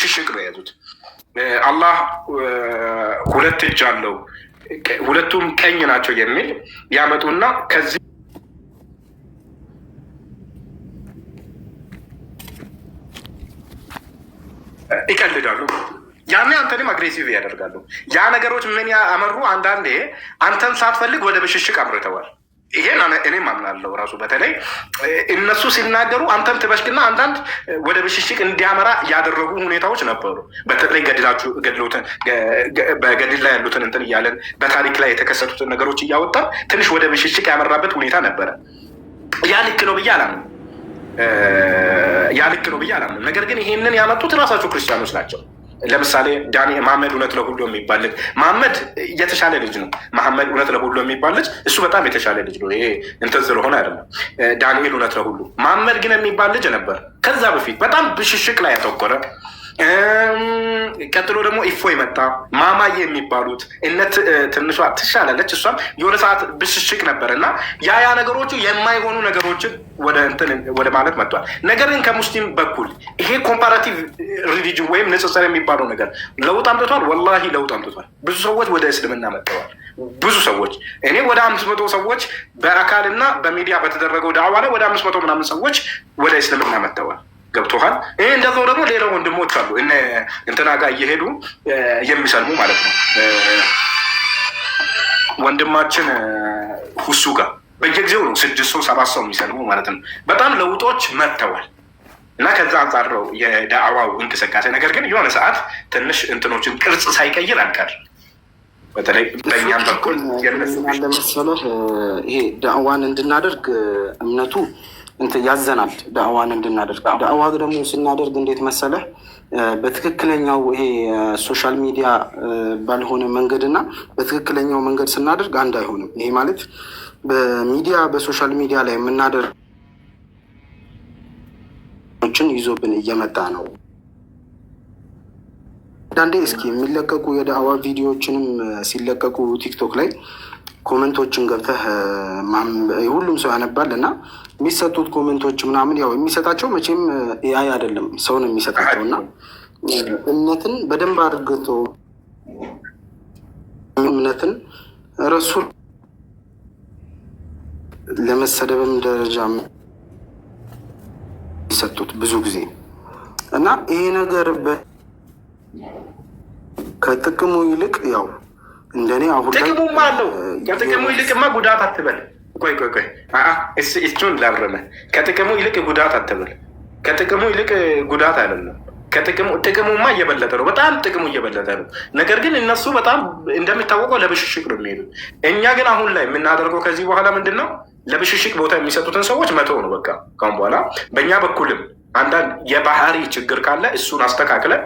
ብሽሽቅ ነው የያዙት። አላህ ሁለት እጅ አለው፣ ሁለቱም ቀኝ ናቸው የሚል ያመጡና ከዚህ ይቀልዳሉ። ያኔ አንተንም aggressive ያደርጋሉ። ያ ነገሮች ምን ያመሩ፣ አንዳንዴ አንተን ሳትፈልግ ወደ ብሽሽቅ አምርተዋል። ይሄን እኔም አምናለሁ። ራሱ በተለይ እነሱ ሲናገሩ አንተም ትበሽቅና አንዳንድ ወደ ብሽሽቅ እንዲያመራ ያደረጉ ሁኔታዎች ነበሩ። በተለይ ገድላችሁ ገድሎትን በገድል ላይ ያሉትን እንትን እያለን በታሪክ ላይ የተከሰቱትን ነገሮች እያወጣን ትንሽ ወደ ብሽሽቅ ያመራበት ሁኔታ ነበረ። ያ ልክ ነው ብዬ አላምንም። ያ ልክ ነው ብዬ አላምንም። ነገር ግን ይሄንን ያመጡት ራሳቸው ክርስቲያኖች ናቸው። ለምሳሌ ዳኒ መሐመድ እውነት ለሁሉ የሚባል ልጅ፣ መሐመድ የተሻለ ልጅ ነው። መሐመድ እውነት ለሁሉ የሚባል ልጅ፣ እሱ በጣም የተሻለ ልጅ ነው። ይሄ እንትን ስለሆነ አይደለም። ዳንኤል እውነት ለሁሉ፣ መሐመድ ግን የሚባል ልጅ ነበር ከዛ በፊት በጣም ብሽሽቅ ላይ ያተኮረ። ቀጥሎ ደግሞ ኢፎይ መጣ። ማማዬ የሚባሉት እነ ትንሿ ትሻላለች። እሷም የሆነ ሰዓት ብሽሽቅ ነበር እና ያ ያ ነገሮቹ የማይሆኑ ነገሮችን ወደ እንትን ወደ ማለት መጥቷል። ነገር ግን ከሙስሊም በኩል ይሄ comparative religion ወይም ንጽጽር የሚባለው ነገር ለውጥ አምጥቷል። ወላሂ ለውጥ አምጥቷል። ብዙ ሰዎች ወደ እስልምና መጥተዋል። ብዙ ሰዎች፣ እኔ ወደ 500 ሰዎች በአካልና በሚዲያ በተደረገው ዳዕዋ ላይ ወደ 500 ምናምን ሰዎች ወደ እስልምና መጥተዋል። ገብቶሃል? ይሄ እንደዛው ደግሞ ሌላው ወንድሞች አሉ፣ እነ እንትና ጋር እየሄዱ የሚሰልሙ ማለት ነው። ወንድማችን ሁሱ ጋር በየጊዜው ነው ስድስት ሰው ሰባት ሰው የሚሰልሙ ማለት ነው። በጣም ለውጦች መጥተዋል። እና ከዛ አንጻር ነው የዳዕዋው እንቅስቃሴ። ነገር ግን የሆነ ሰዓት ትንሽ እንትኖችን ቅርጽ ሳይቀይር አልቀር፣ በተለይ በእኛም በኩል የነሱ ምን አለ መሰለህ፣ ይሄ ዳዕዋን እንድናደርግ እምነቱ እንትን ያዘናል። ዳዕዋን እንድናደርግ፣ ዳዕዋ ደግሞ ስናደርግ እንዴት መሰለህ፣ በትክክለኛው ይሄ social media ባልሆነ መንገድ እና በትክክለኛው መንገድ ስናደርግ አንድ አይሆንም። ይሄ ማለት በሚዲያ በ social media ላይ የምናደርጎችን ይዞብን እየመጣ ነው። አንዳንዴ እስኪ የሚለቀቁ የዳዕዋ ቪዲዮዎችንም ሲለቀቁ ቲክቶክ ላይ comment ኦችን ገብተህ ሁሉም ሰው ያነባል እና የሚሰጡት comment ኦች ምናምን ያው የሚሰጣቸው መቼም AI አይደለም፣ ሰው ነው የሚሰጣቸው። እና እምነትን በደንብ አድርገቶ እምነትን ረሱል ለመሰደብም ደረጃ የሚሰጡት ብዙ ጊዜ። እና ይሄ ነገር ከጥቅሙ ይልቅ ያው እንደኔ አሁን ላይ ጥቅሙማ አለው። ከጥቅሙ ይልቅማ ጉዳት አትበል። ቆይ ቆይ ቆይ፣ እሱን ላርምህ። ከጥቅሙ ይልቅ ጉዳት አትበል። ከጥቅሙ ይልቅ ጉዳት አይደለም። ከጥቅሙ ጥቅሙማ እየበለጠ ነው። በጣም ጥቅሙ እየበለጠ ነው። ነገር ግን እነሱ በጣም እንደሚታወቀው ለብሽሽቅ ነው የሚሄዱት። እኛ ግን አሁን ላይ የምናደርገው ከዚህ በኋላ ምንድን ነው? ለብሽሽቅ ቦታ የሚሰጡትን ሰዎች መተው ነው። በቃ ካሁን በኋላ በእኛ በኩልም አንዳንድ የባህሪ ችግር ካለ እሱን አስተካክለን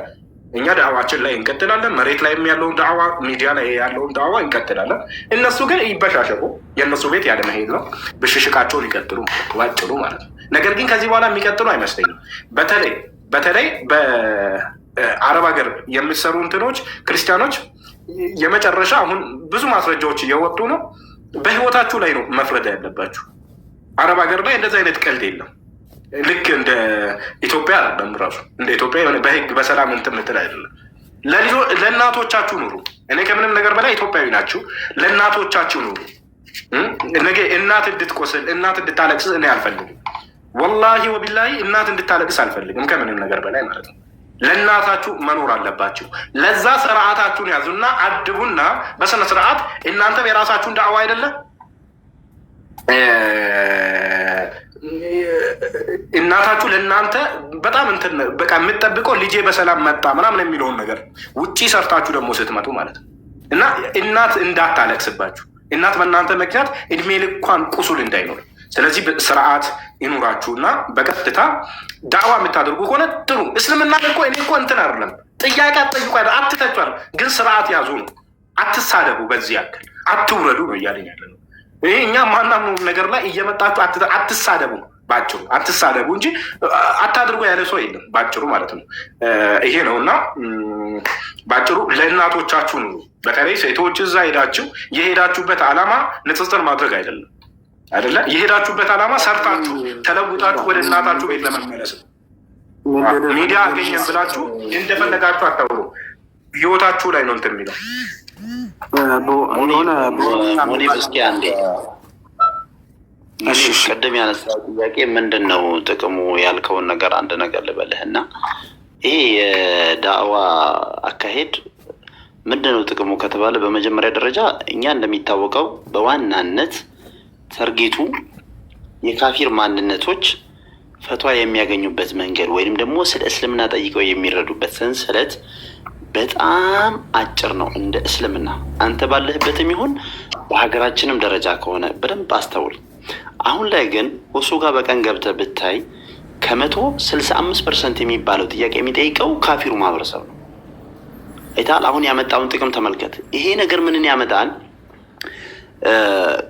እኛ ዳዕዋችን ላይ እንቀጥላለን። መሬት ላይ ያለውን ዳዕዋ፣ ሚዲያ ላይ ያለውን ዳዕዋ እንቀጥላለን። እነሱ ግን ይበሻሸቁ፣ የእነሱ ቤት ያለ መሄድ ነው። ብሽሽቃቸውን ይቀጥሉ ባጭሩ ማለት ነው። ነገር ግን ከዚህ በኋላ የሚቀጥሉ አይመስለኝም። በተለይ በተለይ በአረብ ሀገር የሚሰሩ እንትኖች ክርስቲያኖች የመጨረሻ አሁን ብዙ ማስረጃዎች እየወጡ ነው። በህይወታችሁ ላይ ነው መፍረድ ያለባችሁ። አረብ ሀገር ላይ እንደዚህ አይነት ቀልድ የለም። ልክ እንደ ኢትዮጵያ አይደለም። ራሱ እንደ ኢትዮጵያ የሆነ በህግ በሰላም እንትን የምትል አይደለም። ለእናቶቻችሁ ኑሩ። እኔ ከምንም ነገር በላይ ኢትዮጵያዊ ናችሁ። ለእናቶቻችሁ ኑሩ። ነገ እናት እንድትቆስል፣ እናት እንድታለቅስ እኔ አልፈልግም። ወላሂ ወቢላሂ እናት እንድታለቅስ አልፈልግም፣ ከምንም ነገር በላይ ማለት ነው። ለእናታችሁ መኖር አለባችሁ። ለዛ ስርዓታችሁን ያዙና አድቡና በስነ ስርዓት እናንተም የራሳችሁን ዳዕዋ አይደለ እናታችሁ ለእናንተ በጣም እንትን በቃ የምትጠብቀው ልጄ በሰላም መጣ ምናምን የሚለውን ነገር ውጪ ሰርታችሁ ደግሞ ስትመጡ ማለት ነው። እና እናት እንዳታለቅስባችሁ፣ እናት በእናንተ ምክንያት እድሜ ልኳን ቁስል እንዳይኖር። ስለዚህ ስርዓት ይኑራችሁ እና በቀጥታ ዳዕዋ የምታደርጉ ከሆነ ጥሩ። እስልምና እኮ እኔ እኮ እንትን አይደለም፣ ጥያቄ አትጠይቁ፣ አትተቹ፣ ግን ስርዓት ያዙ ነው። አትሳደቡ፣ በዚህ ያክል አትውረዱ ነው እያለኝ ያለ ነው። ይሄ እኛ ማናምነው ነገር ላይ እየመጣችሁ አትሳደቡ፣ ባጭሩ አትሳደቡ እንጂ አታድርጉ ያለ ሰው የለም። ባጭሩ ማለት ነው ይሄ ነው። እና ባጭሩ ለእናቶቻችሁ ኑሩ። በተለይ ሴቶች እዛ ሄዳችሁ የሄዳችሁበት ዓላማ ንጽጽር ማድረግ አይደለም፣ አይደለ? የሄዳችሁበት ዓላማ ሰርታችሁ ተለውጣችሁ ወደ እናታችሁ ቤት ለመመለስ ነው። ሚዲያ አገኘን ብላችሁ እንደፈለጋችሁ አታውሩ። ህይወታችሁ ላይ ነው እንትን የሚለው። ሙኒብ እስኪ አንዴ ቅድም ያነሳው ጥያቄ ምንድን ነው ጥቅሙ ያልከውን ነገር አንድ ነገር ልበልህ እና ይሄ የዳዕዋ አካሄድ ምንድን ነው ጥቅሙ ከተባለ በመጀመሪያ ደረጃ እኛ እንደሚታወቀው በዋናነት target ኡ የካፊር ማንነቶች ፈትዋ የሚያገኙበት መንገድ ወይንም ደግሞ ስለ እስልምና ጠይቀው የሚረዱበት ሰንሰለት በጣም አጭር ነው። እንደ እስልምና አንተ ባለህበትም ይሁን በሀገራችንም ደረጃ ከሆነ በደንብ አስተውል። አሁን ላይ ግን እሱ ጋር በቀን ገብተህ ብታይ ከ165% የሚባለው ጥያቄ የሚጠይቀው ካፊሩ ማህበረሰብ ነው። አይተሃል? አሁን ያመጣውን ጥቅም ተመልከት። ይሄ ነገር ምንን ያመጣል?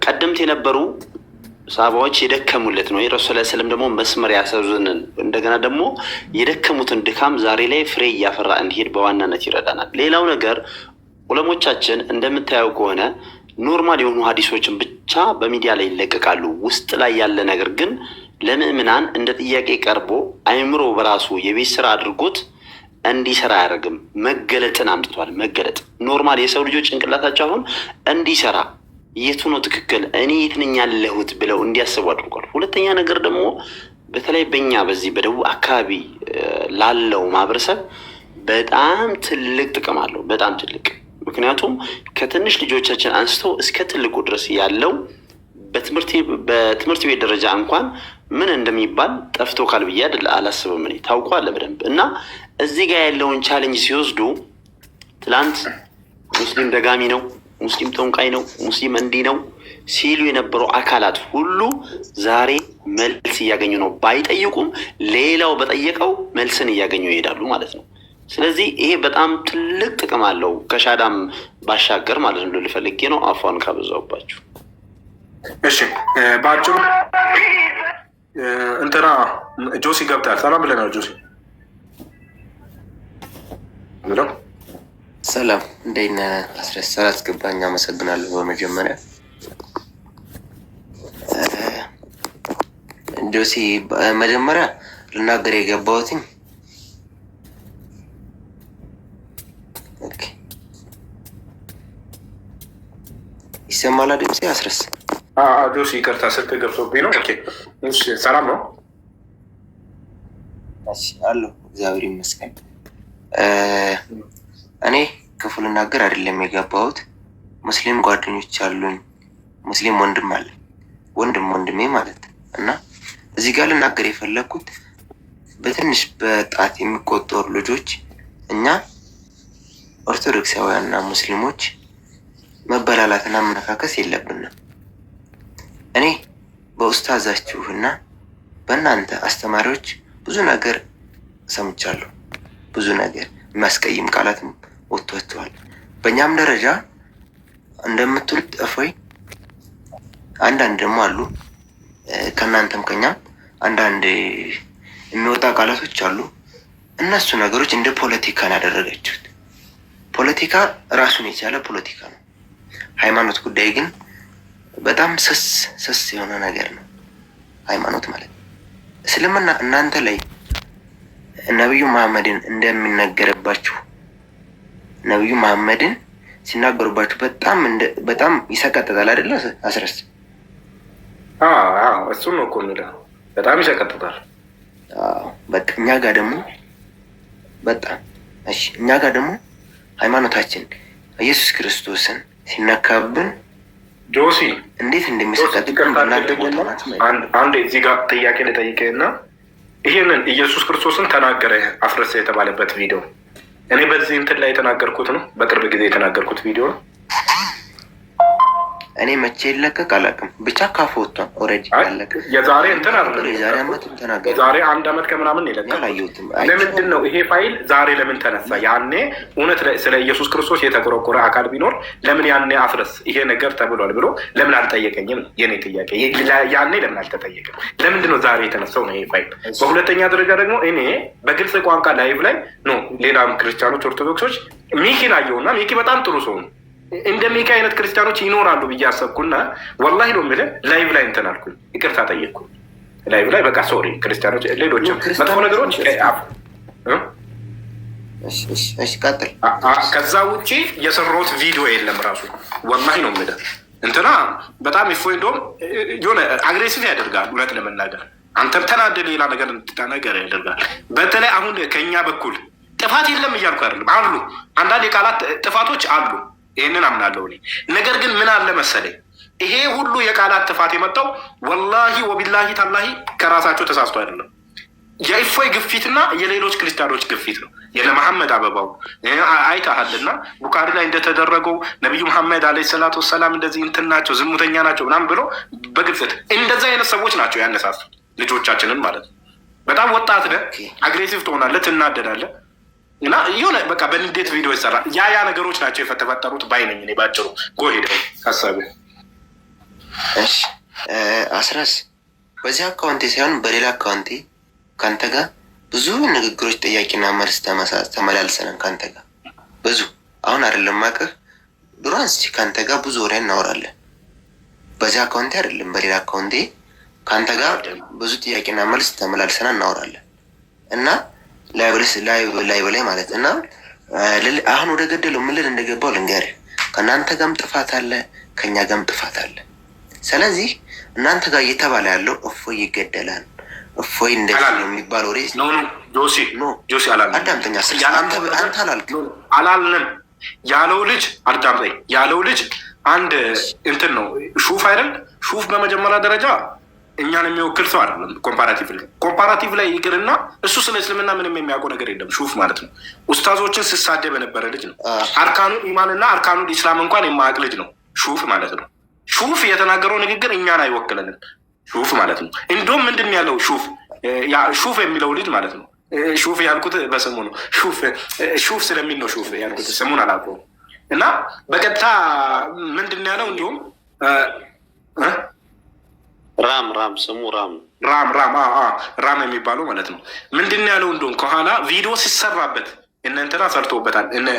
ቀደምት የነበሩ ሰሃባዎች የደከሙለት ነው። የረሱል ስለም ደግሞ መስመር ያስያዙንን እንደገና ደግሞ የደከሙትን ድካም ዛሬ ላይ ፍሬ እያፈራ እንዲሄድ በዋናነት ይረዳናል። ሌላው ነገር ዑለሞቻችን እንደምታየው ከሆነ normal የሆኑ ሀዲሶችን ብቻ በሚዲያ ላይ ይለቀቃሉ። ውስጥ ላይ ያለ ነገር ግን ለምእምናን እንደ ጥያቄ ቀርቦ አይምሮ በራሱ የቤት ስራ አድርጎት እንዲሰራ አያደርግም። መገለጥን አምጥቷል። መገለጥ normal የሰው ልጆች ጭንቅላታቸው አሁን እንዲሰራ የቱ ነው ትክክል እኔ የት ነኝ ያለሁት ብለው እንዲያስቡ አድርጓል። ሁለተኛ ነገር ደግሞ በተለይ በኛ በዚህ በደቡብ አካባቢ ላለው ማህበረሰብ በጣም ትልቅ ጥቅም አለው። በጣም ትልቅ፣ ምክንያቱም ከትንሽ ልጆቻችን አንስቶ እስከ ትልቁ ድረስ ያለው በትምህርት ቤት ደረጃ እንኳን ምን እንደሚባል ጠፍቶ ካል ብዬ አይደል አላስብም። እኔ ታውቋል በደንብ። እና እዚህ ጋር ያለውን challenge ሲወስዱ ትላንት ሙስሊም ደጋሚ ነው፣ ሙስሊም ጠንቋይ ነው፣ ሙስሊም እንዲህ ነው ሲሉ የነበሩ አካላት ሁሉ ዛሬ መልስ እያገኙ ነው። ባይጠይቁም ሌላው በጠየቀው መልስን እያገኙ ይሄዳሉ ማለት ነው። ስለዚህ ይሄ በጣም ትልቅ ጥቅም አለው ከሻዳም ባሻገር ማለት ነው። ልል ፈልጌ ነው። አፏን ካበዛውባችሁ። እሺ፣ በአጭሩ እንትና ጆሲ ገብታል። ሰላም ብለናል ጆሲ ብለው። ሰላም፣ እንዴት ነህ? አስረስ ስላስገባኝ አመሰግናለሁ። በመጀመሪያ ጆሲ፣ መጀመሪያ ልናገር የገባሁትኝ okay፣ ይሰማል ድምፄ አስረስ? ጆሲ ይቅርታ ስልክ ገብቶብኝ ነው። Okay፣ እሺ፣ ሰላም ነው? አለሁ፣ እግዚአብሔር ይመስገን። እኔ ክፉ ልናገር አይደለም የገባሁት። ሙስሊም ጓደኞች አሉኝ፣ ሙስሊም ወንድም አለ፣ ወንድም ወንድሜ ማለት እና እዚህ ጋር ልናገር የፈለግኩት በትንሽ በጣት የሚቆጠሩ ልጆች እኛ ኦርቶዶክሳውያንና ሙስሊሞች መበላላትና መነካከስ የለብንም። እኔ በኡስታዛችሁና በእናንተ አስተማሪዎች ብዙ ነገር ሰምቻለሁ። ብዙ ነገር የሚያስቀይም ቃላትም ወጥቷቸዋል። በእኛም ደረጃ እንደምትሉት እፎይ አንዳንድ ደግሞ አሉ፣ ከእናንተም ከኛም አንዳንድ የሚወጣ ቃላቶች አሉ። እነሱ ነገሮች እንደ ፖለቲካ ነው ያደረገችሁት። ፖለቲካ ራሱን የቻለ ፖለቲካ ነው። ሃይማኖት ጉዳይ ግን በጣም ስስ ስስ የሆነ ነገር ነው። ሃይማኖት ማለት እስልምና እናንተ ላይ ነቢዩ መሐመድን እንደሚነገርባችሁ፣ ነቢዩ መሐመድን ሲናገሩባችሁ በጣም በጣም ይሰቀጥጣል አይደለ? አስረስ? እሱን ነው እኮ የሚለው፣ በጣም ይሰቀጥጣል። በቃ እኛ ጋር ደግሞ በጣም እሺ፣ እኛ ጋር ደግሞ ሃይማኖታችን ኢየሱስ ክርስቶስን ሲነካብን ጆሲ እንዴት እንደሚሰቀጥጥን በእናንተ ቦታ አንድ እዚህ ጋር ጥያቄ ልጠይቅህ እና ይህንን ኢየሱስ ክርስቶስን ተናገረ አፍረሰ የተባለበት ቪዲዮ እኔ በዚህ እንትን ላይ የተናገርኩት ነው። በቅርብ ጊዜ የተናገርኩት ቪዲዮ ነው። እኔ መቼ ይለቀቅ አላውቅም። ብቻ ካፍ ወጥቷል already አለቀ። የዛሬ እንትን አይደለም፣ የዛሬ ዓመትም ተናገረ። የዛሬ አንድ ዓመት ከምናምን የለቀቀው። አላየሁትም። ለምንድን ነው ይሄ ፋይል ዛሬ ለምን ተነሳ? ያኔ እውነት ስለ ኢየሱስ ክርስቶስ የተቆረቆረ አካል ቢኖር ለምን ያኔ አፍረስ ይሄ ነገር ተብሏል ብሎ ለምን አልጠየቀኝም? ነው የኔ ጥያቄ። ያኔ ለምን አልተጠየቅም? ለምንድን ነው ዛሬ የተነሳው ነው ይሄ ፋይል? በሁለተኛ ደረጃ ደግሞ እኔ በግልጽ ቋንቋ live ላይ no ሌላም ክርስቲያኖች ኦርቶዶክሶች ሚኪን አየሁና ሚኪ በጣም ጥሩ ሰው ነው፣ እንደ ሚኪ አይነት ክርስቲያኖች ይኖራሉ ብዬ አሰብኩና ወላሂ ነው የምልህ live ላይ እንትን አልኩኝ፣ ይቅርታ ጠየቅኩ። Live ላይ በቃ sorry ክርስቲያኖች፣ ሌሎችም መጥፎ ነገሮች። ቀጥል። ከዛ ውጪ የሰራሁት ቪዲዮ የለም ራሱ፣ ወላሂ ነው የምልህ። እንትና በጣም እፎይ እንደውም የሆነ aggressive ያደርጋል። እውነት ለመናገር አንተም ተናደህ ሌላ ነገር እንድትናገር ያደርጋል። በተለይ አሁን ከኛ በኩል ጥፋት የለም እያልኩ አይደለም፣ አሉ አንዳንድ የቃላት ጥፋቶች አሉ። ይህንን አምናለሁ እኔ። ነገር ግን ምን አለ መሰለኝ፣ ይሄ ሁሉ የቃላት ጥፋት የመጣው ወላሂ ወቢላሂ ታላሂ ከራሳቸው ተሳስቶ አይደለም። የእፎይ ግፊትና የሌሎች ክርስቲያኖች ግፊት ነው። የነ መሐመድ አበባው አይተሃልና ቡካሪ ላይ እንደተደረገው ነቢዩ መሐመድ ዓለይሂ ሰላቱ ወሰላም እንደዚህ እንትን ናቸው፣ ዝሙተኛ ናቸው ምናምን ብሎ በግልጽ እንደዚህ አይነት ሰዎች ናቸው ያነሳሱት ልጆቻችንን ማለት ነው። በጣም ወጣት ነህ፣ aggressive ትሆናለህ፣ ትናደዳለህ እና የሆነ በቃ በንዴት ቪዲዮ ይሰራል። ያ ያ ነገሮች ናቸው የተፈጠሩት ባይ ነኝ እኔ ባጭሩ። Go ahead ሀሳብህ። እሺ አስረስ፣ በዚህ አካውንቴ ሳይሆን በሌላ አካውንቴ ከአንተ ጋር ብዙ ንግግሮች ጥያቄና መልስ ተመላልሰናል። ከአንተ ጋር ብዙ፣ አሁን አይደለም ማቅህ፣ ድሮ አንስቼ ከአንተ ጋር ብዙ ወሬ እናወራለን። በዚህ አካውንቴ አይደለም፣ በሌላ አካውንቴ ከአንተ ጋር ብዙ ጥያቄና መልስ ተመላልሰናል፣ እናወራለን እና ላይ በላይ ማለት እና አሁን ወደ ገደለው ምን ልል እንደገባው ልንገርህ። ከእናንተ ጋርም ጥፋት አለ፣ ከእኛ ጋርም ጥፋት አለ። ስለዚህ እናንተ ጋር እየተባለ ያለው እፎይ ይገደላል፣ እፎይ እንደዚህ ነው የሚባል ወሬ ጆሲ ጆሲ አላልንም። አዳምጠኛ፣ አንተ አላልክም። አላልንም ያለው ልጅ፣ አዳምጠኝ፣ ያለው ልጅ አንድ እንትን ነው፣ ሹፍ አይደል? ሹፍ በመጀመሪያ ደረጃ እኛን የሚወክል ሰው አይደለም። Comparative ላይ ይቅርና እሱ ስለ እስልምና ምንም የሚያውቀው ነገር የለም። ሹፍ ማለት ነው ኡስታዞችን ስሳደብ የነበረ ልጅ ነው። አርካኑል ኢማንና አርካኑል ኢስላም እንኳን የማያውቅ ልጅ ነው ሹፍ ማለት ነው። ሹፍ የተናገረው ንግግር እኛን አይወክለንም። ሹፍ ማለት ነው። እንዲሁም ምንድን ያለው ሹፍ፣ ሹፍ የሚለው ልጅ ማለት ነው። ሹፍ ያልኩት በስሙ ነው። ሹፍ ሹፍ ስለሚል ነው ሹፍ ያልኩት፣ ስሙን አላውቀውም። እና በቀጥታ ምንድን ያለው እንዲሁም ራም፣ ራም፣ ስሙ ራም። ራም፣ ራም፣ ራም የሚባለው ማለት ነው። ምንድን ያለው እንዲሁም ከኋላ ቪዲዮ ሲሰራበት፣ እነ እንትና ሰርቶበታል። እነ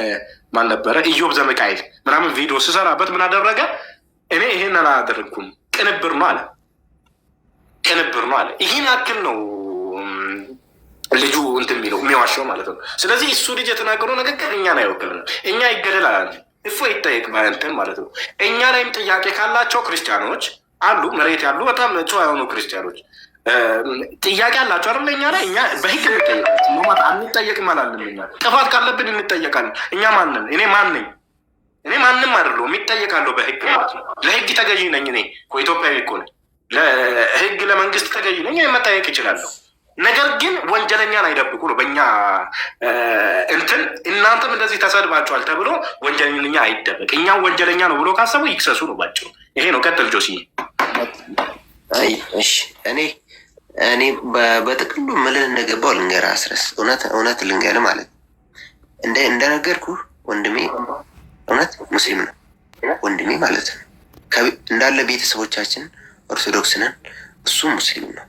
ማን ነበረ፣ ኢዮብ ዘሚካኤል ምናምን ቪዲዮ ሲሰራበት ምን አደረገ? እኔ ይሄን አላደረግኩም፣ ቅንብር ነው አለ። ቅንብር ነው አለ። ይህን ያክል ነው ልጁ እንትን የሚለው፣ የሚዋሸው ማለት ነው። ስለዚህ እሱ ልጅ የተናገረው ንግግር እኛን አይወክልንም። እኛ ይገደል አላለም። እፎይ ይጠየቅ እንትን ማለት ነው። እኛ ላይም ጥያቄ ካላቸው ክርስቲያኖች አሉ፣ መሬት ያሉ በጣም ጨዋ የሆኑ ክርስቲያኖች ጥያቄ አላቸው አይደለ? እኛ ላይ እኛ በህግ እንጠየቃለን። አንጠየቅም አላለም። እኛ ጥፋት ካለብን እንጠየቃለን። እኛ ማንን? እኔ ማን ነኝ? እኔ ማንም አይደለሁም። እጠየቃለሁ በህግ ማለት ነው። ለህግ ተገዢ ነኝ። እኔ ኢትዮጵያዊ እኮ ነኝ። ለህግ ለመንግስት ተገዢ ነኝ። መጠየቅ እችላለሁ። ነገር ግን ወንጀለኛን አይደብቁ ነው በእኛ እንትን። እናንተም እንደዚህ ተሰድባችኋል ተብሎ ወንጀለኛ አይደበቅ። እኛም ወንጀለኛ ነው ብሎ ካሰቡ ይክሰሱ ነው ባጭሩ። ይሄ ነው። ቀጥል ጆሲ። አይ እሺ፣ እኔ በጥቅሉ ምልህ እንደገባው ልንገርህ አስረስ፣ እውነት እውነት ልንገርህ ማለት እንደነገርኩህ ወንድሜ እውነት ሙስሊም ነው ወንድሜ ማለት ነው። እንዳለ ቤተሰቦቻችን ኦርቶዶክስ ነን፣ እሱም ሙስሊም ነው።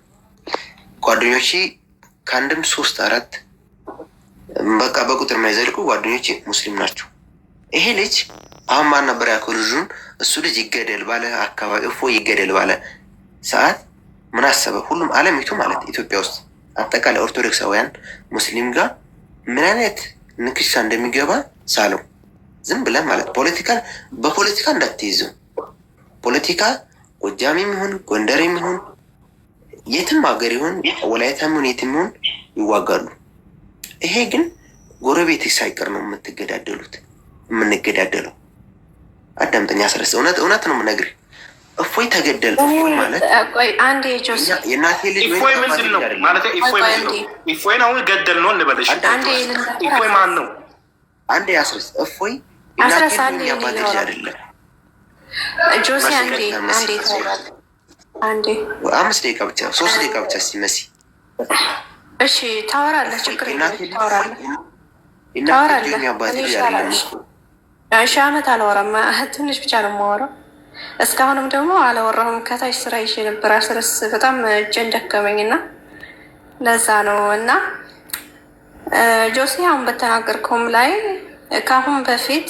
ጓደኞቼ ከአንድም ሶስት አራት በቃ በቁጥር የማይዘልቁ ጓደኞቼ ሙስሊም ናቸው። ይሄ ልጅ አሁን ማን ነበር ያልከው ልጁን? እሱ ልጅ ይገደል ባለ አካባቢ፣ እፎይ ይገደል ባለ ሰዓት ምን አሰበ? ሁሉም አለሚቱ ማለት ኢትዮጵያ ውስጥ አጠቃላይ ኦርቶዶክሳውያን ሙስሊም ጋር ምን አይነት ንክሻ እንደሚገባ ሳለው። ዝም ብለህ ማለት ፖለቲካ በፖለቲካ እንዳትይዘው። ፖለቲካ ጎጃም ይሁን ጎንደር ይሁን የትም ሀገር ይሁን ወላይታም ይሁን የትም ይሁን ይዋጋሉ። ይሄ ግን ጎረቤት ሳይቀር ነው የምትገዳደሉት፣ የምንገዳደለው። አዳምጠኛ አስረስ፣ እውነት እውነት ነው የምነግርህ። እፎይ ተገደል፣ እፎይ ማለት የእናቴ ልጅ። እፎይ ምንድን ነው ማለት? እፎይ ምንድን ነው? እፎይን አሁን ገደል ነው እንበለሽ። እፎይ ማን ነው? አንዴ አስረስ፣ እፎይ የእናቴ ልጅ የአባቴ ልጅ አይደለም። ጆሲ፣ አንዴ አንዴ አንዴ። 5 ደቂቃ ብቻ፣ 3 ደቂቃ ብቻ ሲመሲ። እሺ ታወራለህ፣ ችግር የለም ታወራለህ፣ ታወራለህ። እሺ አመት አላወራም፣ ትንሽ ብቻ ነው የማወራው። እስካሁንም ደግሞ አላወራሁም። ከታች ስራ ይዤ ነበር አስረስ፣ በጣም እጄን ደከመኝ እና ለዛ ነው። እና ጆሲ፣ አሁን በተናገርከውም ላይ ከአሁን በፊት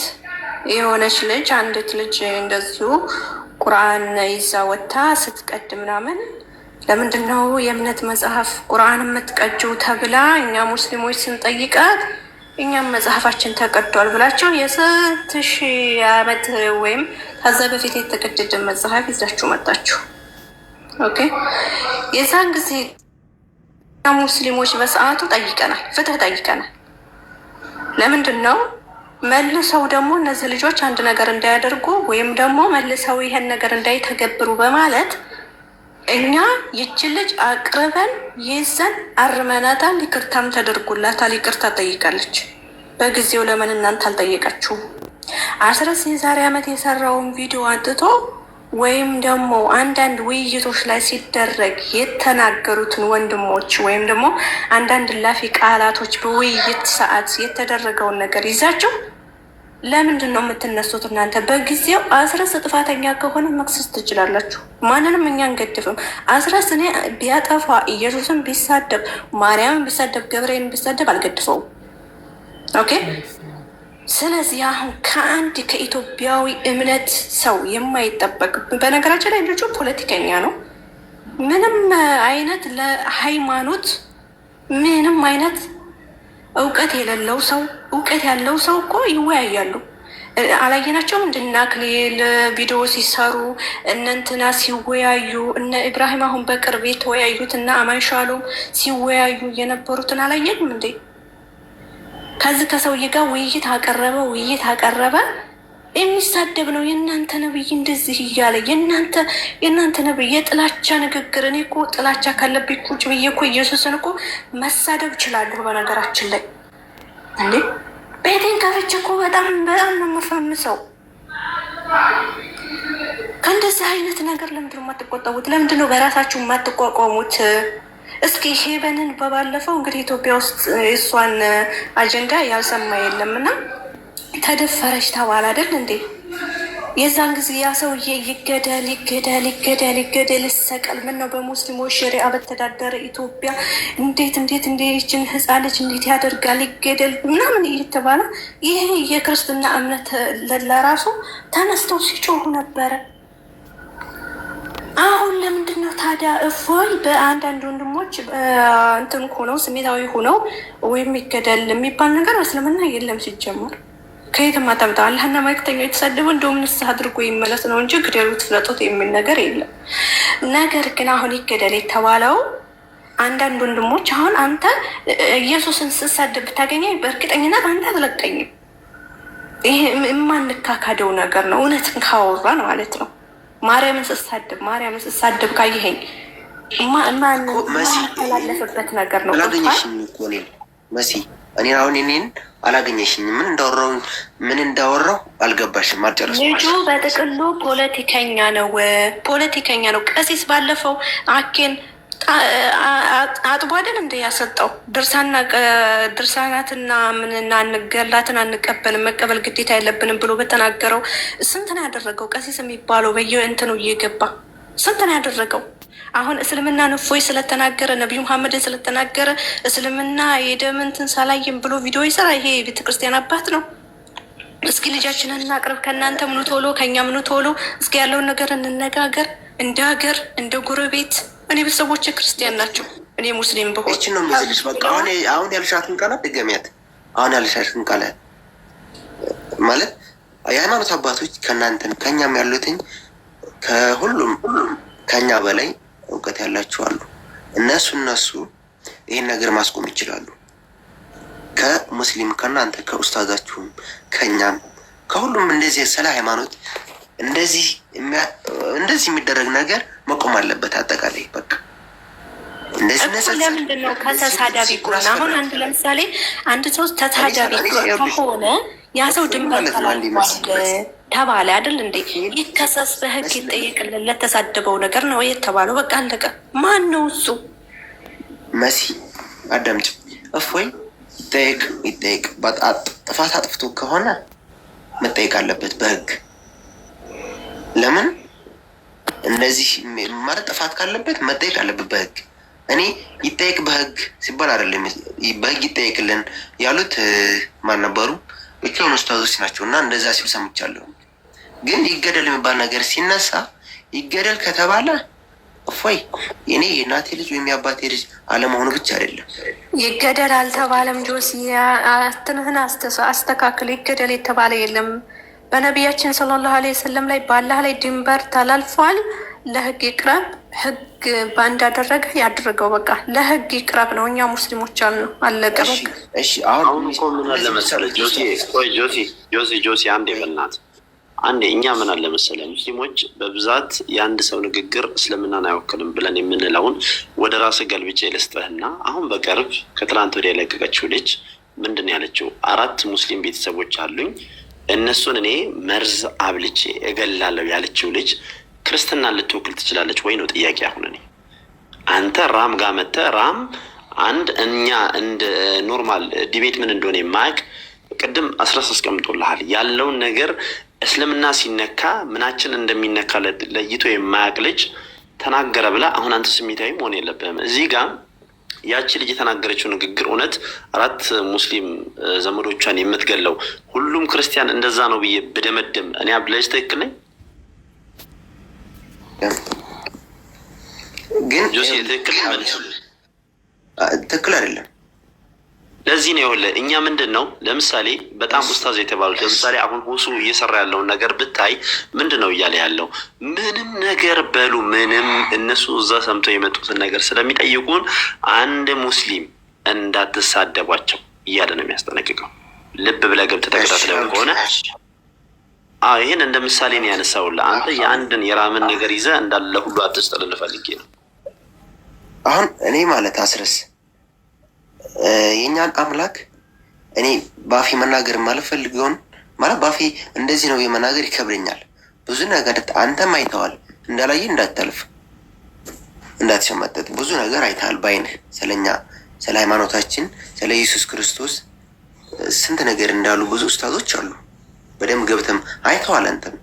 የሆነች ልጅ፣ አንዲት ልጅ እንደዚሁ ቁርአን ይዛ ወጥታ ስትቀድ ምናምን ለምንድን ነው የእምነት መጽሐፍ ቁርአን የምትቀጂው ተብላ እኛ ሙስሊሞች ስንጠይቃት እኛም መጽሐፋችን ተቀዷል ብላቸው የስንት ሺህ ዓመት ወይም ከዛ በፊት የተቀደደ መጽሐፍ ይዛችሁ መጣችሁ። Okay፣ የዛን ጊዜ ሙስሊሞች በሰዓቱ ጠይቀናል፣ ፍትህ ጠይቀናል። ለምንድን ነው መልሰው ደግሞ እነዚህ ልጆች አንድ ነገር እንዳያደርጉ ወይም ደግሞ መልሰው ይሄን ነገር እንዳይተገብሩ በማለት እኛ ይችን ልጅ አቅርበን ይዘን አርመናታል። ይቅርታም ተደርጎላታል። ይቅርታ ጠይቃለች። በጊዜው ለምን እናንተ አልጠየቃችሁም? አስረስ የዛሬ ዓመት የሰራውን ቪዲዮ አንጥቶ ወይም ደግሞ አንዳንድ ውይይቶች ላይ ሲደረግ የተናገሩትን ወንድሞች ወይም ደግሞ አንዳንድ ላፊ ቃላቶች በውይይት ሰዓት የተደረገውን ነገር ይዛችሁ ለምንድን ነው የምትነሱት? እናንተ በጊዜው አስረስ ጥፋተኛ ከሆነ መክሰስ ትችላላችሁ። ማንንም እኛ አንገድፍም። አስረስ እኔ ቢያጠፋ ኢየሱስን ቢሳደብ፣ ማርያምን ቢሳደብ፣ ገብርኤልን ቢሳደብ አልገድፈውም። Okay። ስለዚህ አሁን ከአንድ ከኢትዮጵያዊ እምነት ሰው የማይጠበቅ በነገራችን ላይ ልጁ ፖለቲከኛ ነው። ምንም አይነት ለሃይማኖት ምንም አይነት እውቀት የሌለው ሰው እውቀት ያለው ሰው እኮ ይወያያሉ። አላየናቸውም? እንድና አክሊል ቪዲዮ ሲሰሩ እነ እንትና ሲወያዩ እነ ኢብራሂም አሁን በቅርብ የተወያዩት እና አማን ሻሎም ሲወያዩ የነበሩትን አላየንም እንዴ? ከዚህ ከሰውዬ ጋር ውይይት አቀረበ ውይይት አቀረበ። የሚሳደብ ነው የእናንተ ነብይ እንደዚህ እያለ የእናንተ ነብይ የጥላቻ ንግግር። እኔ እኮ ጥላቻ ካለብኝ ቁጭ ብዬ እኮ ኢየሱስን እኮ መሳደብ እችላለሁ። በነገራችን ላይ እንዴ ቤቴን ከፍቼ እኮ በጣም በጣም ነው የምፈምሰው። ከእንደዚህ አይነት ነገር ለምንድን ነው የማትቆጠቡት? ለምንድን ነው በራሳችሁ የማትቋቋሙት? እስኪ ሄበንን በባለፈው እንግዲህ ኢትዮጵያ ውስጥ የእሷን አጀንዳ ያልሰማ የለም እና ተደፈረች ተባለ አይደል እንዴ? የዛን ጊዜ ያ ሰውዬ ይገደል ይገደል ይገደል ይገደል ይሰቀል፣ ምን ነው በሙስሊሞች ሸሪዓ በተዳደረ ኢትዮጵያ እንዴት እንዴት እንዴት ይችን ህፃን ልጅ እንዴት ያደርጋል ይገደል ምናምን እየተባለ ይሄ የክርስትና እምነት ለራሱ ተነስተው ሲጮሁ ነበረ። አሁን ለምንድን ነው ታዲያ እፎይ በአንዳንድ ወንድሞች እንትን ሆነው ስሜታዊ ሆነው ወይም ይገደል የሚባል ነገር እስልምና የለም ሲጀመር ከየትም አታምጣ። አላህና መልክተኛው የተሳደቡ እንደውም ንስሐ አድርጎ ይመለስ ነው እንጂ ግደሉት፣ ፍለጡት የሚል ነገር የለም። ነገር ግን አሁን ይገደል የተባለው አንዳንድ ወንድሞች አሁን አንተ ኢየሱስን ስሳደብ ብታገኘኝ በእርግጠኝነት አንተ አትለቀኝም። ይሄ የማንካካደው ነገር ነው፣ እውነትን ካወራን ማለት ነው። ማርያምን ስሳደብ ማርያምን ስሳደብ ካየኸኝ ማንተላለፍበት ነገር ነው። አላገኘሽኝም እኮ እኔን መሲ፣ እኔን አሁን እኔን አላገኘሽኝም። ምን እንዳወራው አልገባሽም። አልጨረስኩም። ልጁ በጥቅሉ ፖለቲከኛ ነው፣ ፖለቲከኛ ነው። ቀሲስ ባለፈው አኬን አጥቦ አይደል እንደ ያሰጠው ድርሳናትና ምንና ገላትን አንቀበልም መቀበል ግዴታ የለብንም ብሎ በተናገረው ስንት ነው ያደረገው? ቀሲስ የሚባለው በየእንትኑ እየገባ ስንት ነው ያደረገው? አሁን እስልምናን እፎይ ስለተናገረ ነቢዩ መሐመድን ስለተናገረ እስልምና የደም እንትን ሳላይም ብሎ ቪዲዮ ይሰራ። ይሄ የቤተክርስቲያን አባት ነው። እስኪ ልጃችንን እናቅርብ፣ ከእናንተ ምኑ ቶሎ ከእኛ ምኑ ቶሎ፣ እስኪ ያለውን ነገር እንነጋገር፣ እንደ ሀገር እንደ ጎረቤት። እኔ ቤተሰቦቼ ክርስቲያን ናቸው፣ እኔ ሙስሊም ብሆን ይችን ነው የምልሽ። በቃ አሁን ያልሻትን ቃላት ድገሚያት። አሁን ያልሻትን ቃላት ማለት የሃይማኖት አባቶች ከእናንተም ከእኛም ያሉትኝ ከሁሉም ከኛ በላይ እውቀት ያላቸው አሉ። እነሱ ይህን ነገር ማስቆም ይችላሉ። ከሙስሊም ከእናንተ ከኡስታዛችሁም ከእኛም ከሁሉም እንደዚህ ስለ ሃይማኖት እንደዚህ የሚደረግ ነገር መቆም አለበት። አጠቃላይ በቃ እኮ ለምንድን ነው ከተሳዳቢ ጎን አሁን አንድ ለምሳሌ አንድ ሰው ተሳዳቢ ከሆነ ያ ሰው ድንበር ተላልፏል ተባለ አይደል እንዴ? ይከሰስ፣ በህግ ይጠየቅልን ለተሳደበው ነገር ነው የተባለው። በቃ አለቀ። ማን ነው እሱ? መሲ አዳምጪ። እፎይ ይጠየቅ ይጠየቅ። ጥፋት አጥፍቶ ከሆነ መጠየቅ አለበት በህግ። ለምን እንደዚህ ማለት ጥፋት ካለበት መጠየቅ አለበት በህግ። እኔ ይጠየቅ በህግ ሲባል አይደለም በህግ ይጠየቅልን ያሉት ማን ነበሩ? ብቻውን ኡስታዞች ናቸው እና እንደዛ ሲሉ ሰምቻለሁ። ግን ይገደል የሚባል ነገር ሲነሳ ይገደል ከተባለ እፎይ የኔ የእናቴ ልጅ ወይም የአባቴ ልጅ አለመሆኑ ብቻ አይደለም። ይገደል አልተባለም። ጆሲ አትንህን አስተካክል። ይገደል የተባለ የለም። በነቢያችን صلى الله عليه وسلم ላይ በአላህ ላይ ድንበር ተላልፏል። ለህግ ይቅረብ። ህግ እንዳደረገ ያድርገው። በቃ ለህግ ይቅረብ ነው። እኛ ሙስሊሞች አልነው። አለቀ በቃ። እሺ አሁን እኮ ምን አለ መሰለህ ጆሲ፣ ቆይ ጆሲ ጆሲ ጆሲ አንዴ በእናትህ አንዴ፣ እኛ ምን አለ መሰለህ ሙስሊሞች በብዛት የአንድ ሰው ንግግር እስልምናን አይወክልም ብለን የምንለውን ወደ ራስህ ገልብጬ ልስጥህና አሁን በቅርብ ከትላንት ወዲያ የለቀቀችው ልጅ ምንድን ነው ያለችው? አራት ሙስሊም ቤተሰቦች አሉኝ፣ እነሱን እኔ መርዝ አብልቼ እገላለሁ ያለችው ልጅ ክርስትናን ልትወክል ትችላለች ወይ ነው ጥያቄ። አሁን እኔ አንተ ራም ጋር መተህ ራም አንድ እኛ እንደ normal debate ምን እንደሆነ የማያውቅ ቅድም አስረስ አስቀምጦልሃል ያለውን ነገር እስልምና ሲነካ ምናችን እንደሚነካ ለይቶ የማያውቅ ልጅ ተናገረ ብላ አሁን አንተ ስሜታዊ መሆን የለብህም። እዚህ ጋር ያቺ ልጅ የተናገረችው ንግግር እውነት አራት ሙስሊም ዘመዶቿን የምትገለው ሁሉም ክርስቲያን እንደዛ ነው ብዬ ብደመድም እኔ አብዱላዚዝ ትክክል ነኝ? ግን ጆሲ ትክክል መልስ ትክክል አይደለም። ለዚህ ነው ይኸውልህ፣ እኛ ምንድን ነው ለምሳሌ በጣም ኡስታዝ የተባሉት ለምሳሌ አሁን ሁሱ እየሰራ ያለውን ነገር ብታይ ምንድን ነው እያለ ያለው? ምንም ነገር በሉ ምንም፣ እነሱ እዛ ሰምተው የመጡትን ነገር ስለሚጠይቁን አንድ ሙስሊም እንዳትሳደቧቸው እያለ ነው የሚያስጠነቅቀው። ልብ ብለህ ገብተህ ተከታትለው ከሆነ ይህን እንደ ምሳሌ ነው ያነሳውልህ። አንተ የአንድን የራምን ነገር ይዘህ እንዳለ ሁሉ አትስጥ ልልህ ፈልጌ ነው። አሁን እኔ ማለት አስረስ የእኛን አምላክ እኔ ባፌ መናገር የማልፈልገውን ማለት ባፌ እንደዚህ ነው የመናገር ይከብደኛል። ብዙ ነገር አንተም አይተዋል፣ እንዳላየ እንዳታልፍ እንዳትሸመጠጥ ብዙ ነገር አይተሃል ባይንህ። ስለኛ ስለ ሃይማኖታችን ስለ ኢየሱስ ክርስቶስ ስንት ነገር እንዳሉ ብዙ ኡስታዞች አሉ። በደንብ ገብተም አይተዋል። አንተም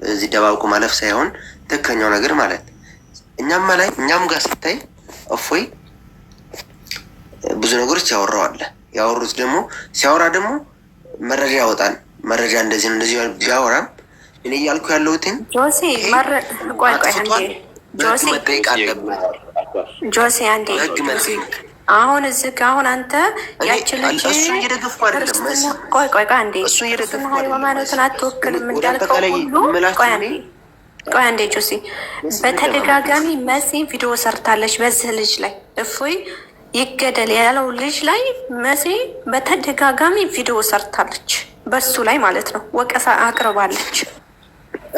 እዚህ ደባብቆ ማለፍ ሳይሆን ትክክለኛው ነገር ማለት እኛም ላይ እኛም ጋር ስታይ እፎይ ብዙ ነገሮች ያወራው አለ። ያወሩት ደግሞ ሲያወራ ደግሞ መረጃ ያወጣል። መረጃ እንደዚህ ነው እንደዚህ ቢያወራም እኔ እያልኩ ያለሁትኝ ጆሲ ቆይ ቆይ አንዴ በህግ መጠየቅ አለበት። ጆሲ አንዴ በህግ መጠየቅ አሁን እዚህ ጋ አሁን አንተ ያችን ልጅ እሱን እየደገፍኩ አይደለም። ቆይ ቆይ ቆይ አንዴ እሱን እየደገፍኩ ክርስትና አይደለም። ሃይማኖትን አትወክልም ወደ እንዳልከው አጠቃላይ ሁሉ የምላችሁ ቆይ እኔ አንዴ ቆይ አንዴ ጆሲ፣ በተደጋጋሚ መሲ ቪዲዮ ሰርታለች በዚህ ልጅ ላይ እፎይ ይገደል ያለው ልጅ ላይ መሲ በተደጋጋሚ ቪዲዮ ሰርታለች፣ በሱ ላይ ማለት ነው ወቀሳ አቅርባለች።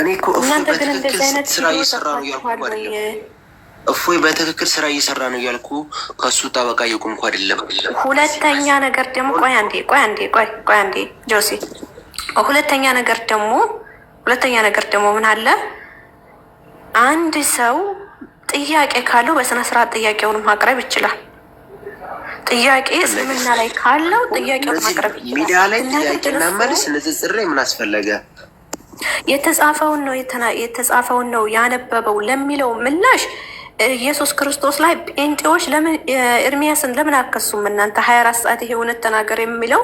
እኔ እኮ እፎይ እናንተ ግን በትክክል እንደዚህ አይነት ስራ ቪዲዮ እየሰራ ነው እያልኩ ሰርታችኋል ወይ? አይደለም። እፎይ በትክክል ስራ እየሰራ ነው እያልኩ ከእሱ ጠበቃ እየቆምኩ አይደለም። ሁለተኛ ነገር ደግሞ ቆይ አንዴ ቆይ አንዴ ቆይ ቆይ አንዴ ጆሲ፣ ሁለተኛ ነገር ደግሞ ሁለተኛ ነገር ደግሞ ምን አለ፣ አንድ ሰው ጥያቄ ካለው በስነ ስርዓት ጥያቄውን ማቅረብ ይችላል። ጥያቄ እስልምና ላይ ካለው ጥያቄውን እነዚህ ማቅረብ ይችላል። ሚዲያ ላይ ነገር ግን ጥያቄና እሱ መልስ ንጽጽር ላይ ምን አስፈለገ? የተጻፈውን ነው የተጻፈውን ነው ያነበበው ለሚለው ምላሽ ኢየሱስ ክርስቶስ ላይ ጴንጤዎች ለምን ኤርሚያስን ለምን አከሱም? እናንተ 24 ሰዓት ይሄ እውነት ተናገር የሚለው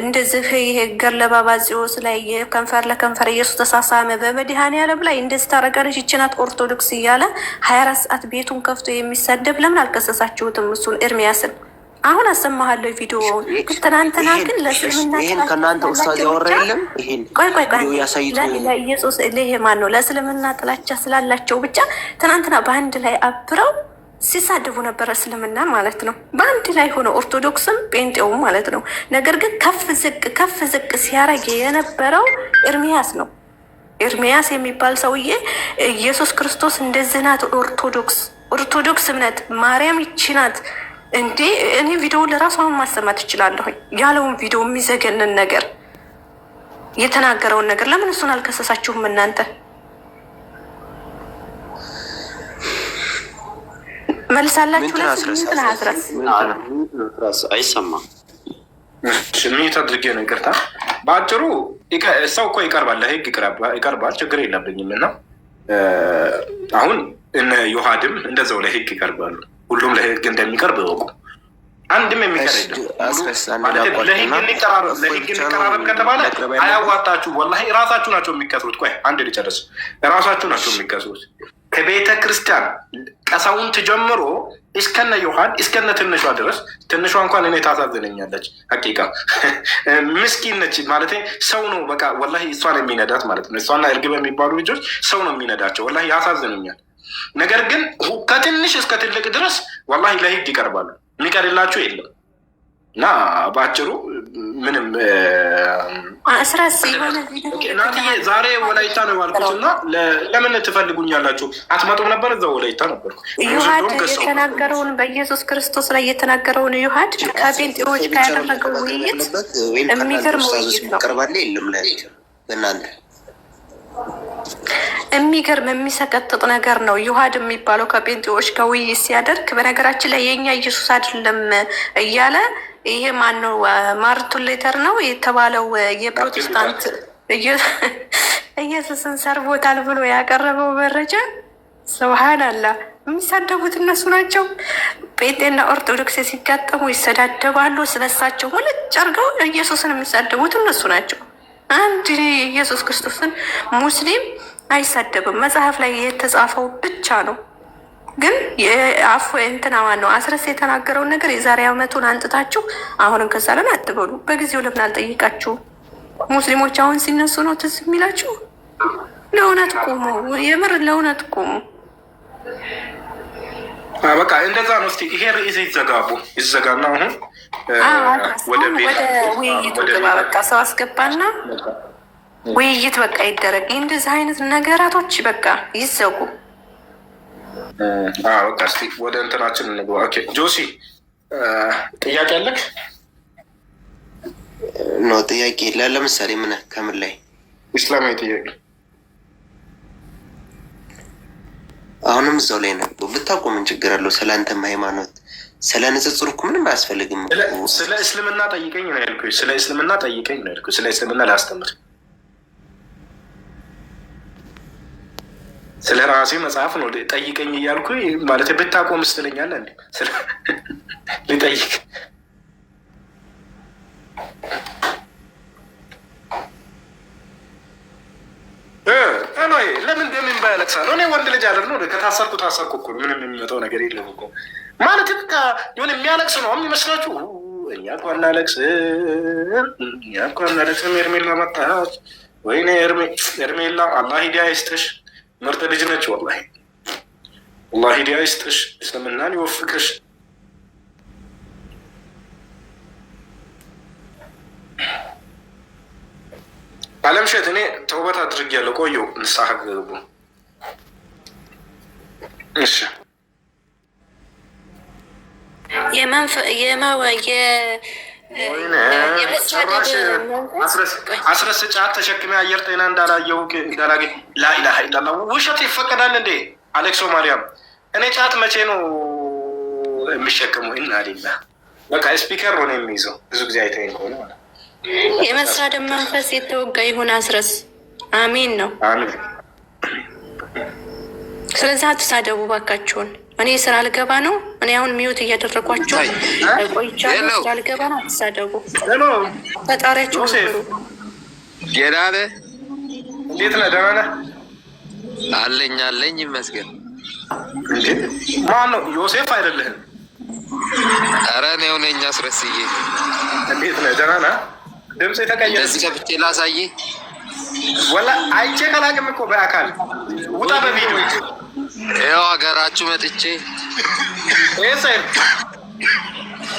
እንደዚህ ይሄ ገድለ ባባጽዮስ ላይ ከንፈር ለከንፈር ኢየሱስ ተሳሳመ በመድኃኔዓለም ላይ እንደዚህ ታደርጋለች ይህች ናት ኦርቶዶክስ እያለ 24 ሰዓት ቤቱን ከፍቶ የሚሰደብ ለምን አልከሰሳችሁትም? እሱን ኤርሚያስን አሁን አሰማሃለሁ ቪዲዮውን። ግን ትናንትና ግን ለእስልምና ይሄን ጥላቻ ከእናንተ ኡስታዝ ስላላቸው ያወራ ብቻ የለም። ይሄን ቆይ ቆይ ቆይ ቪዲዮ ያሳይቶ ለኢየሱስ ለይሄ ማን ነው? ለእስልምና ጥላቻ ስላላቸው ብቻ ትናንትና በአንድ ላይ አብረው ሲሳደቡ ነበር፣ እስልምና ማለት ነው። በአንድ ላይ ሆነ ኦርቶዶክስም ጴንጤውም ማለት ነው። ነገር ግን ከፍ ዝቅ ከፍ ዝቅ ሲያደርግ የነበረው ኤርሚያስ ነው። ኤርሚያስ የሚባል ሰውዬ ኢየሱስ ክርስቶስ እንደዚህ ናት ኦርቶዶክስ፣ ኦርቶዶክስ እምነት ማርያም ይቺ ናት እንዴ! እኔ ቪዲዮ ለራሱ አሁን ማሰማት እችላለሁኝ ያለውን ቪዲዮ የሚዘገንን ነገር የተናገረውን ነገር ለምን እሱን አልከሰሳችሁም እናንተ? መልሳላችሁ? ምንትን አስረስ ለምን አስረስ አይሰማም። mute አድርጌ ነው ይቅርታ። በአጭሩ ሰው እኮ ይቀርባል፣ ለህግ ይቀርባል፣ ችግር የለብኝም። እና አሁን እነ ዮሐድም እንደዛው ለህግ ይቀርባሉ። ሁሉም ለህግ እንደሚቀርብ እወቁ። አንድም የሚቀር የለም። ለህግ እንቀራረብ ከተባለ አያዋጣችሁ። ወላሂ ራሳችሁ ናቸው የሚከስሩት። ቆይ አንድ ልጨርስ። ራሳችሁ ናቸው የሚከስሩት። ከቤተ ክርስቲያን ቀሳውንት ጀምሮ እስከነ ዮሐን እስከነ ትንሿ ድረስ። ትንሿ እንኳን እኔ ታሳዝነኛለች። ሀቂቃ ምስኪን ነች ማለት ሰው ነው። በቃ ወላሂ እሷን የሚነዳት ማለት ነው። እሷና እርግብ የሚባሉ ልጆች ሰው ነው የሚነዳቸው። ወላሂ ያሳዝኑኛል። ነገር ግን ከትንሽ እስከ ትልቅ ድረስ ወላሂ ለህግ ይቀርባሉ። የሚቀርላቸው የለም። እና በአጭሩ ምንም ናትዬ ዛሬ ወላይታ ነው ያልኩት እና ለምን ትፈልጉኛላችሁ? አትመጡም ነበር? እዛው ወላይታ ነበርኩ። ዮሐድ የተናገረውን በኢየሱስ ክርስቶስ ላይ የተናገረውን ዮሐድ ከጴንጤዎች ጋር ያደረገው ውይይት የሚገርም ውይይት ነው። ቀርባለ የለም በእናንተ የሚገርም የሚሰቀጥጥ ነገር ነው። ዮሐድ የሚባለው ከጴንጤዎች ጋር ውይይት ሲያደርግ በነገራችን ላይ የእኛ ኢየሱስ አይደለም እያለ ይሄ ማነው ማርቲን ሉተር ነው የተባለው የፕሮቴስታንት ኢየሱስን ሰርቦታል ብሎ ያቀረበው መረጃ ስብሃን አላህ። የሚሳደቡት እነሱ ናቸው። ጴንጤና ኦርቶዶክስ ሲጋጠሙ ይሰዳደባሉ። ስለሳቸው ሙልጭ አድርገው ኢየሱስን የሚሳደቡት እነሱ ናቸው። አንድ ኢየሱስ ክርስቶስን ሙስሊም አይሳደብም። መጽሐፍ ላይ የተጻፈው ብቻ ነው። ግን አፉ እንትና ማን ነው አስረስ የተናገረውን ነገር የዛሬ ዓመቱን አንጥታችሁ አሁን እንከሳለን አትበሉ። በጊዜው ለምን አልጠይቃችሁ? ሙስሊሞች አሁን ሲነሱ ነው ትዝ የሚላችሁ? ለእውነት ቁሙ፣ የምር ለእውነት ቁሙ። በቃ እንደዛ ነው። እስኪ ይሄ ርዕስ ይዘጋቡ ይዘጋና አሁን ወደ ውይይቱ ግባ። በቃ ሰው አስገባና ውይይት በቃ ይደረግ። እንደዚህ አይነት ነገራቶች በቃ ይዘጉ። በቃ እስኪ ወደ እንትናችን እንግባ። Okay ጆሲ ጥያቄ አለክ? No ጥያቄ ለምሳሌ ምን ከምን ላይ እስላማዊ ጥያቄ አሁንም እዛው ላይ ነው። ብታውቁ ምን ችግር አለው? ስለ አንተም ሃይማኖት ስለ ንጽጽሩ እኮ ምንም አያስፈልግም። ስለ እስልምና ጠይቀኝ ነው ያልኩህ። ስለ እስልምና ጠይቀኝ ነው ያልኩህ። ስለ እስልምና ላስተምር፣ ስለ ራሴ መጽሐፍ ነው ጠይቀኝ እያልኩ ማለት ብታቆም ስትለኛለህ እንዴ? ልጠይቅ ለምን በምን ባያለቅሳለሁ? እኔ ወንድ ልጅ አይደል ነው? ከታሰርኩ ታሰርኩ እኮ ምንም የሚመጣው ነገር የለም እኮ ማለት በቃ የሆነ የሚያለቅስ ነው የሚመስላችሁ። እኛ እኮ አናለቅስም፣ እኛ እኮ አናለቅስም። ኤርሜላ መጣች። ወይኔ ኤርሜላ፣ አላህ ሂዳያ ይስጥሽ። ምርጥ ልጅ ነች። ወላሂ አላህ ሂዳያ ይስጥሽ፣ እስልምናን ይወፍቅሽ። አለምሸት እኔ ተውበት አድርጌያለሁ። ቆየሁ ንስሐ ገቡ። እሺ አስረስ ጫት ተሸክሜ አየር ጤና እንዳላየው እንዳላገኝ ላኢላሀ ኢላላህ። ውሸት ይፈቀዳል እንዴ? አሌክሶ ማርያም፣ እኔ ጫት መቼ ነው የሚሸከመው? ኢና ሊላህ። በቃ speaker ነው የሚይዘው ብዙ ጊዜ አይተኸኝ ከሆነ ማለት የመሳደብ መንፈስ የተወጋ ይሁን። አስረስ አሜን ነው። አሜን። ስለዚህ አትሳደቡ ባካችሁን። እኔ ስራ ልገባ ነው። እኔ አሁን mute እያደረጓቸው ቆይቻለሁ። ስራ ልገባ ነው። አትሳደቡ። ፈጣሪያቸው ሩ ጌታ ነህ? እንዴት ነህ? ደህና ነህ? አለኝ አለኝ፣ ይመስገን። ማን ነው? ዮሴፍ አይደለህም? ኧረ እኔው ነኝ አስረስዬ። እንዴት ነህ? ደህና ነህ? ድምፅ የተቀየረ እንደዚህ ከፍቼ ላሳይህ። ወላ አይቼ ከላቅም እኮ በአካል ውጣ። በቪዲዮ ይኸው ሀገራችሁ መጥቼ ሰይር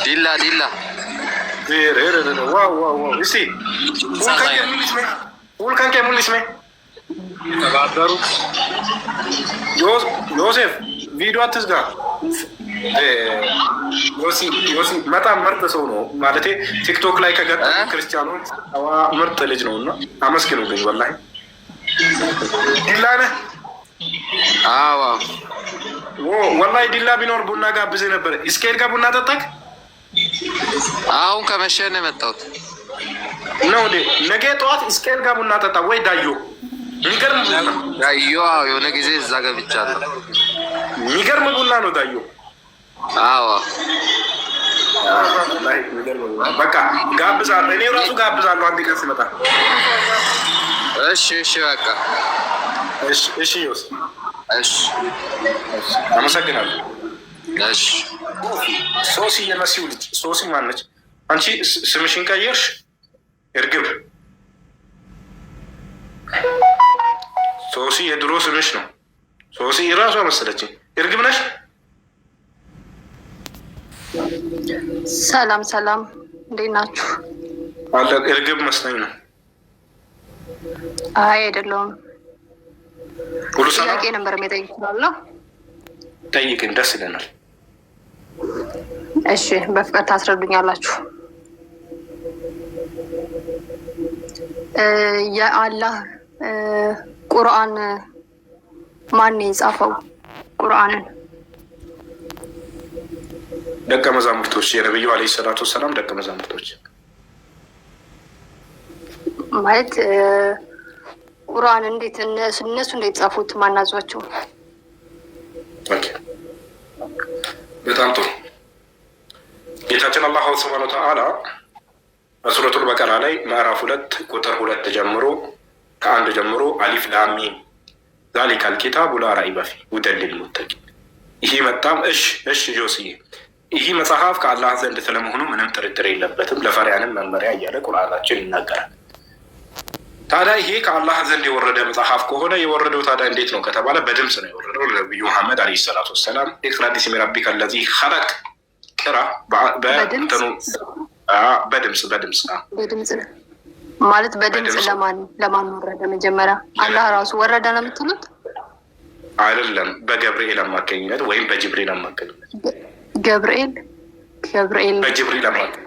ዲላ ዲላ wow wow wow። እስቲ ሁልከንኬ ሙሊስሜ ተባበሩ። ዮሴፍ ቪዲዮ አትዝጋ። ዮሲ በጣም ምርጥ ሰው ነው። ማለቴ ቲክቶክ ላይ ከገጠሙ ክርስቲያኖች ምርጥ ልጅ ነው እና አመስግኑልኝ። ወላሂ ዲላ ነህ? አዎ ወላሂ ዲላ ቢኖር ቡና ጋብዜ ነበር። እስኬል ጋር ቡና ጠጣክ? አሁን ከመሸ ነው የመጣሁት። ነው እንዴ? ነገ ጠዋት እስኬል ጋር ቡና ጠጣ ወይ ዳዮ። የሚገርም ቡና ዳዮ። የሆነ ጊዜ እዛ ገብቻለሁ። የሚገርም ቡና ነው ዳዮ። አዎ በቃ ጋብዛለሁ። እኔ ራሱ ጋብዛለሁ አንድ ቀን ስመጣ። እሺ እሺ፣ በቃ እሺ እሺ። ዮስ እሺ። አመሰግናለሁ። እሺ። ሶሲ የመሲው ልጅ ሶሲ ማነች? አንቺ ስምሽን ቀየርሽ? እርግብ ሶሲ የድሮ ስምሽ ነው። ሶሲ እራሷ መሰለችኝ። እርግብ ነሽ? ሰላም ሰላም፣ እንዴት ናችሁ? አለ እርግብ መስለኝ ነው። አይ አይደለሁም። ሁሉ ሰላም። ጥያቄ ነበር መጠየቅ እችላለሁ? ጠይቅን፣ ደስ ይለናል። እሺ፣ በፍቅር ታስረዱኛላችሁ። የአላህ ቁርአን ማን የጻፈው? ቁርአንን ደቀ መዛሙርቶች፣ የነቢዩ ዓለይሂ ሰላቱ ወሰላም ደቀ መዛሙርቶች። ማለት ቁርአን እንዴት እነሱ እንዴት ጻፉት? ማናዟቸው? Okay፣ በጣም ጥሩ። ጌታችን አላህ ስብሃነ ወተዓላ በሱረቱል በቀራ ላይ ምዕራፍ 2 ቁጥር 2 ጀምሮ፣ ከ1 ጀምሮ አሊፍ ላም ሚም ዛሊካል ኪታቡ ላ ረይበ ፊህ ሁደን ሊልሙተቂን። ይህ መጣም እሽ እሽ ጆስዬ፣ ይህ መጽሐፍ ከአላህ ዘንድ ስለመሆኑ ምንም ጥርጥር የለበትም፣ ለፈሪያንም መመሪያ እያለ ቁርአናችን ይናገራል። ታዲያ ይሄ ከአላህ ዘንድ የወረደ መጽሐፍ ከሆነ የወረደው ታዲያ እንዴት ነው ከተባለ በድምፅ ነው የወረደው። ለነቢዩ መሐመድ ዓለይሂ ሰላቱ ወሰላም ኢቅራ ቢስሚ ረቢከ ለዚ ኸለቅ፣ ቅራ በእንትኑ በድምፅ በድምፅ። በድምፅ ማለት በድምፅ ለማን ለማን ወረደ? መጀመሪያ አላህ ራሱ ወረደ ነው የምትሉት? አይደለም፣ በገብርኤል አማካኝነት ወይም በጅብሪል አማካኝነት። ገብርኤል ገብርኤል በጅብሪል አማካኝነት።